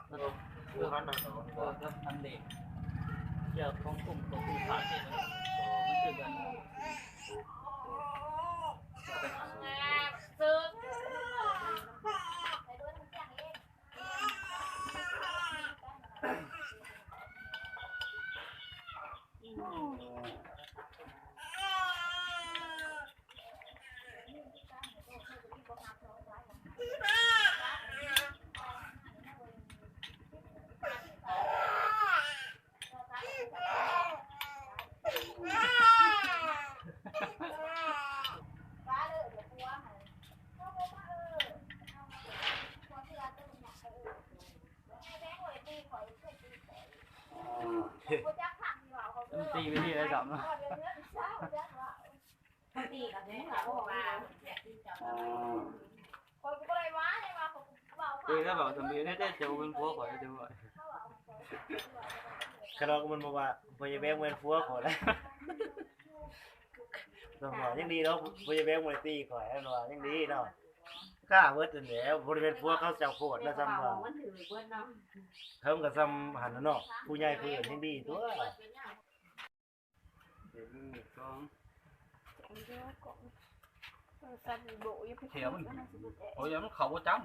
ເອີ ເອີ ອັນນີ້ ເລື່ອງຂອງກຸ່ມ ຂອງກຸ່ມຂາດນີ້ ມັນຄືກັນ. ມັນຕີໄປທີ່ໄດ້ຊ້ຳເນາະ. ເອີ ຂ້ອຍກໍບໍ່ໄດ້ວ່າ ແຕ່ວ່າເຂົາເວົ້າ ເອີ ແລ້ວເວົ້າສ່ຳນີ້ແດ່ ເຈົ້າເປັນຜົວຂ້ອຍ ເຈົ້າວ່າ ຄັນວ່າມັນບໍ່ວ່າ ພໍ່ໃຫຍ່ແບງແມ່ນຜົວຂ້ອຍແລ້ວ ຕ້ອງວ່າຍັງດີເນາະ ພໍ່ໃຫຍ່ແບງບໍ່ໄດ້ຕີຂ້ອຍ ນັ້ນວ່າຍັງດີເນາະ. ຂ້າເບິດນັ້ນແຫຼະ ບໍ່ໄດ້ແມ່ນຜົວເຂົາເຈົ້າໂພດນະ ຊ້ຳວ່າ ເຖິງກໍຊ້ຳຫັ້ນນະເນາະ ຜູ້ໃຫຍ່ຜູ້ອື່ນຍັງດີຕົວະ. ເປັນໜຶ່ງ ສອງ ແຖວມັນ ໂອ້ຍ ມັນເຂົ້າບໍ່ຈ້ຳ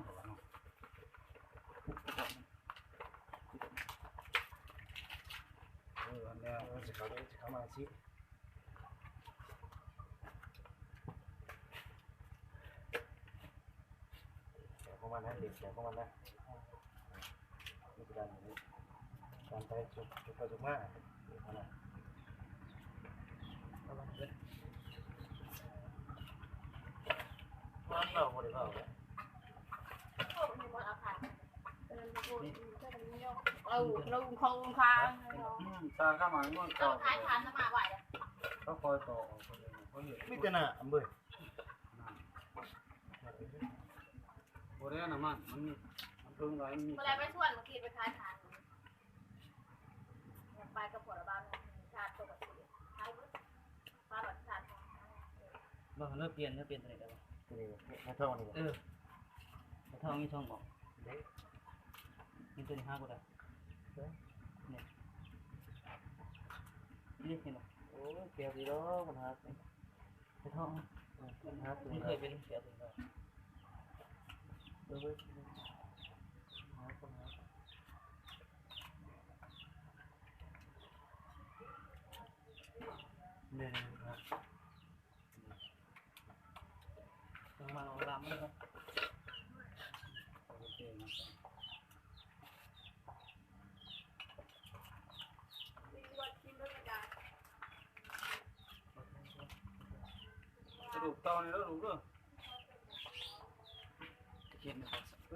ເອີ ອັນແນວ ມັນຊິເຂົ້າ ມັນຊິເຂົ້າມາຊິ ແຖວຂອງມັນນະ ເປັນແຖວຂອງມັນນະ. ນີ້ຄືການ ການໄປສຸກ ສຸກໄປສຸກມາ ວ່າເຮົາບໍ່ໄດ້ເວົ້າເດ້. ເອົາລົງຂອງລົງຄາ ອືມ ສ້າງຂ້າມາເມືອງເກົ່າ ຂາຍທານນະມາໄວ້ ເຂົາຄອຍຕໍ່ອອກ ເຂົາເຮັດ ມີແຕ່ນ້ຳເວີຍ. ບໍ່ໄດ້ນ້ຳມັນ ມັນ ມັນເພິ່ງຫຼາຍ ມັນມີ ບໍ່ໄດ້ໄປສວນ ເມື່ອກີ້ໄປຂາຍທານ ໄປກັບຜົວລະບານ ທານປົກກະຕິ ຂາຍເບິດ ປາບັດທານ ບໍ່ ເລີກປ່ຽນ ເລີກປ່ຽນຕົວນີ້ໄດ້ບໍ່? ຕົວນີ້ ໃນທ້ອງນີ້ບໍ່? ເອີ ໃນທ້ອງມີທ້ອງບໍ່? ເດ້ ມີຕົວນີ້ຫາບໍ່ໄດ້ ເດ້ ນີ້ ນີ້ເຫັນບໍ່? ໂອ້ຍ ແກະດີດອກ ມັນຫາ ໄປທ້ອງ ເອີ ມັນຫາຕົວ ມັນເຄີຍເປັນແບບນີ້ແລ້ວ ເອີ ເບິ່ງ ຫາຄົນຫາ ແມ່ນຫາ ມາລຳເນາະ. ກະດູກເຕົ່ານີ້ເດີລູກເດີ ເຫັນ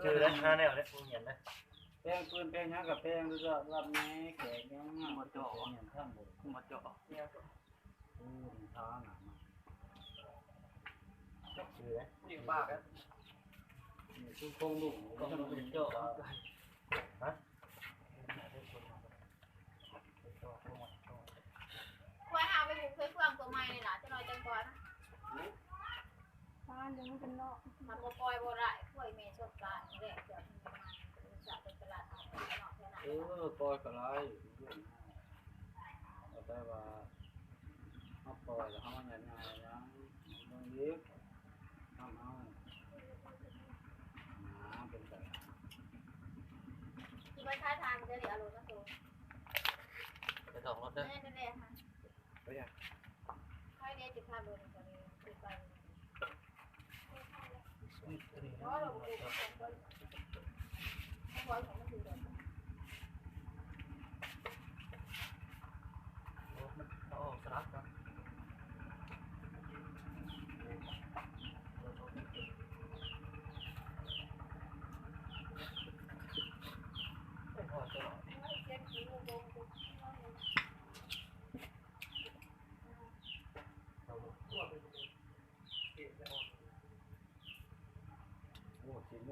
ເຈີແລ້ວ ຫາແນວແລ້ວ ໂຮງຮຽນນະ ແປງປືນແປງຫຍັງກະແປງເດີ ລຳແນ່ແຂກຫຍັງ ບໍ່ເຈາະ ແຂກຫຍັງທຳບໍ່ ບໍ່ເຈາະ. ອືມ ທາງນັ້ນນະ ຈັກຊື່ເດ້ ນີ້ປາກ ນີ້ຄືໂຄງລຸງ ໂຄງລຸງເຈາະ ຮະ ຂ້ອຍຫາໄປປຸກໃສ່ເຟືອງຕົວໃໝ່ນີ້ລະ ຈັກໜ້ອຍຈັ່ງກ່ອນ ປານຍັງເປັນເນາະ ມັນບໍ່ປ່ອຍບໍ່ໄດ້ ຂ້ອຍແມ່ສົບການແລກເຄື່ອງໃໝ່ ຈາກໄປຕະຫຼາດເອົາເນາະ ເທື່ອນັ້ນ ເອີ ປ່ອຍກໍຫຼາຍ ແຕ່ວ່າ ເຮົາປ່ອຍແລ້ວເຮົາມາຫຍັດຍາດຫຍັງ ເບິ່ງອີກ ນຳເຮົາ ນາ ເປັນໄປ ຊິໄປຂາຍທານ ເດີ ເອົາລົດມາສົ່ງ ໄປສອງລົດເດີ ແມ່ນແຫຼະ ໄປຫຍັງ ໃຜແດ່ຊິຂັບລົດ ໄປ ເ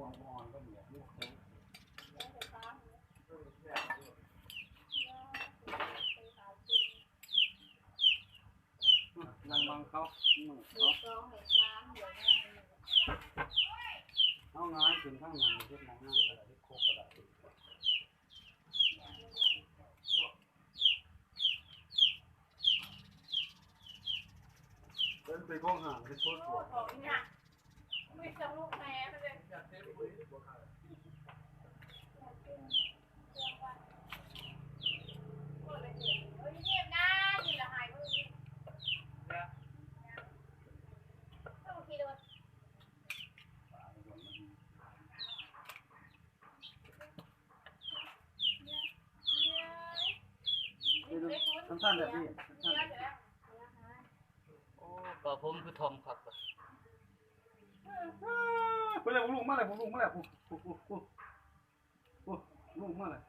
ນັ່ງບັງເຂົາ ເຂົາ ເອົາຫງາຍຂຶ້ນທາງນັ້ນ ເຮັດໝ່ອງນັ້ນກໍໄດ້ ເຮັດໂຄກກໍໄດ້. ເປັນໄປຂອງຫ້າງເຮັດໂພດ ຂອງອີຫຍັງ? ມີແຕ່ລູກແມ່ເລີຍ. ເປັນຊັ້ນໆ ແບບນີ້ ໂອ້ ປາຜົມຄືທ່ອງຄັກ ເພິ່ນເອົາລູກມາແລ້ວ ລູກມາແລ້ວ ພຸ້ນ ພຸ້ນ ລູກມາແລ້ວ.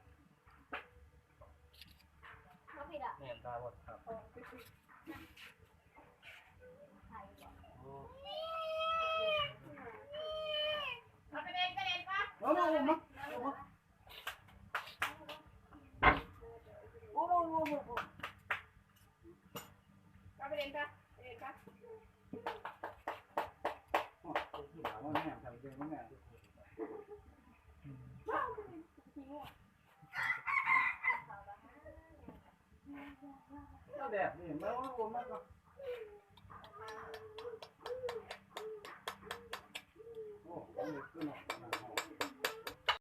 ແມ່ນຕາບໍ່ຄັກ ໂອ້ ເອົາມາ ເອົາມາ ເອົາມາ ເອົາມາ ເອົາມາ. ເອົາໄປເຫຼັ້ນໄປ ໄປເຫຼັ້ນໄປ. ໂອ້ຍ ໂອ້ຍ ແມ່ນ ແດດນີ້ ມາ ມາ ມາ.